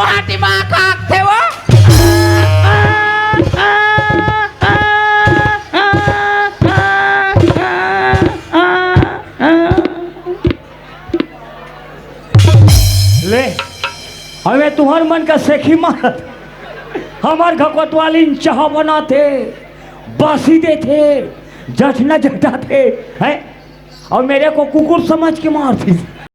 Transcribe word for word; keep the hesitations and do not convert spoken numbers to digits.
माटी मा खाथे वो। ले, अबे तुहर मन का सेखी मारत। हमर घर कोतवाली चाहा बनाथे, बासी देथे, जठना जटाथे, हैं? अउ मेरे को कुकुर समझ के मारथे।